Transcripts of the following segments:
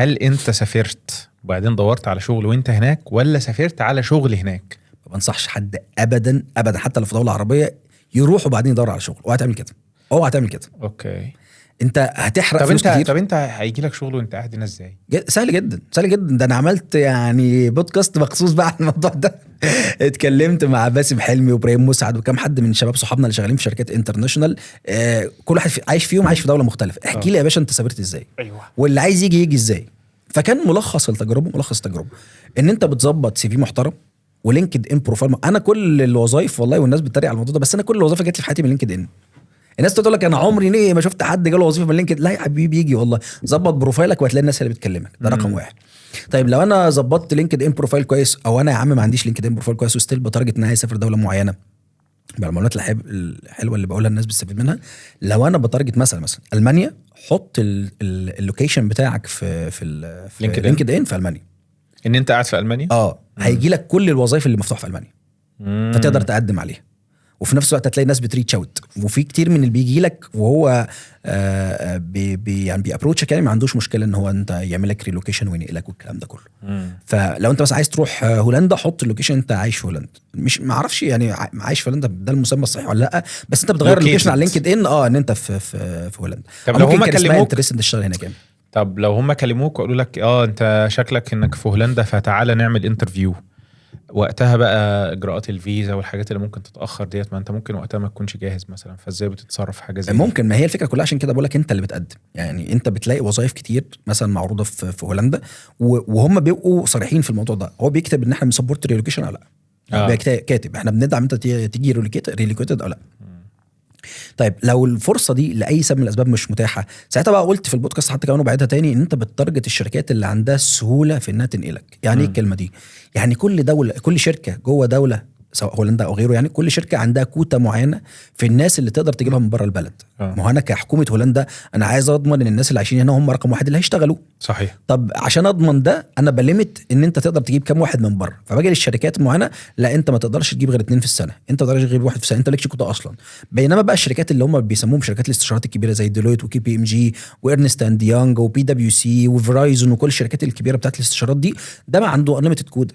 هل انت سافرت وبعدين دورت على شغل وانت هناك، ولا سافرت على شغل هناك؟ ما بنصحش حد ابدا ابدا، حتى لو في دولة عربيه، يروح وبعدين يدور على شغل. اوعى تعمل كده، اوعى تعمل كده. انت هتحرق طب فلوس انت كتير. طب انت هيجي لك شغل وانت قاعد هنا ازاي؟ سهل جدا، سهل جدا. ده انا عملت يعني بودكاست مخصوص بقى عن الموضوع ده. اتكلمت مع باسم حلمي وابراهيم مسعد وكام حد من شباب صحابنا اللي شغالين في شركات international. كل واحد عايش فيهم، عايش في دولة مختلفه. احكي لي يا باشا، انت سافرت ازاي؟ واللي عايز يجي يجي ازاي؟ فكان ملخص التجربه، ملخص التجربة ان انت بتظبط CV محترم و LinkedIn profile. انا كل الوظائف والله، والناس بتتريق على الموضوع ده، بس انا كل الوظائف جت لي في حياتي من LinkedIn. الناس تقول لك انا عمري ليه ما شفت حد جاله وظيفة من LinkedIn. لا يا حبيبي، يجي والله. ظبط profile ك وهتلاقي الناس اللي بتكلمك. ده رقم واحد. طيب لو انا ظبطت LinkedIn profile كويس، او انا يا عم ما عنديش LinkedIn profile كويس و still ب target ان انا عايز اسافر دولة معينه، بالمعلومات الحلوة اللي بقولها الناس بتستفيد منها. لو انا ب target مثلا المانيا، حط ال location بتاعك في LinkedIn. LinkedIn في المانيا. ان انت قاعد في المانيا؟ اه، هيجي لك كل الوظائف اللي مفتوحة في المانيا. فتقدر تقدم عليها، وفي نفس الوقت هتلاقي ناس بت reach out، وفي كتير من اللي بيجي لك وهو بي بي يعني بي approach ك، يعني ما عندوش مشكلة ان هو انت يعمل لك relocation وينقلك والكلام ده كله. فلو انت مثلا عايز تروح هولندا، حط ال location انت عايش في هولندا. مش ما اعرفش يعني عايش في هولندا ده المسمى الصحيح ولا لا، بس انت بتغير ال location على Located. LinkedIn ان انت في هولندا. طب أو لو ممكن هما كان اسمها كلموك interested تشتغل هناك يعني. طب لو هم كلموك وقالوا لك انت شكلك انك في هولندا، فتعالى نعمل interview، وقتها بقى اجراءات الفيزا والحاجات اللي ممكن تتاخر ديت، ما انت ممكن وقتها ما تكونش جاهز مثلا، فازاي بتتصرف في حاجة زي دي؟ ممكن، ما هي الفكرة كلها عشان كده بقول لك انت اللي بتقدم. يعني انت بتلاقي وظائف كتير مثلا معروضة في هولندا، وهم بيبقوا صريحين في الموضوع ده. هو بيكتب ان احنا بن support relocation او لا. كاتب احنا بندعم انت تيجي relocated او لا. طيب لو الفرصة دي لاي سبب من الاسباب مش متاحه، ساعتها بقى قلت في البودكاست حتى كمان وبعيدها تاني، ان انت بت target الشركات اللي عندها السهولة في انها تنقلك. يعني ايه الكلمة دي؟ يعني كل دوله، كل شركة جوه دولة سواء هولندا او غيره، يعني كل شركة عندها كوتا معينة في الناس اللي تقدر تجيبها من بره البلد. ما هو انا كحكومة هولندا انا عايز اضمن ان الناس اللي عايشين هنا هم رقم واحد اللي هيشتغلوا. طب عشان اضمن ده انا ب limit ان انت تقدر تجيب كام واحد من بره. فباجي للشركات المعينه، لا انت ما تقدرش تجيب غير اتنين في السنه، انت ما تقدرش تجيب واحد في السنه، انت مالكش كوتا اصلا. بينما بقى الشركات اللي هم بيسموهم شركات الاستشارات الكبيرة زي Deloitte و KPMG و Ernst and Young و PwC و Verizon وكل الشركات الكبيرة بتاعت الاستشارات دي، ده ما عنده unlimited quota،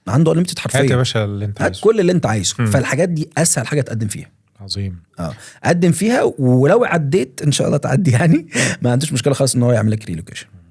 عنده unlimited هات حرفيا. يا باشا اللي انت هات عايزه. كل اللي انت عايزه. فالحاجات دي اسهل حاجة تقدم فيها. عظيم. قدم فيها، ولو عديت ان شاء الله تعدي، يعني ما عندوش مشكلة خالص ان هو يعمل لك relocation.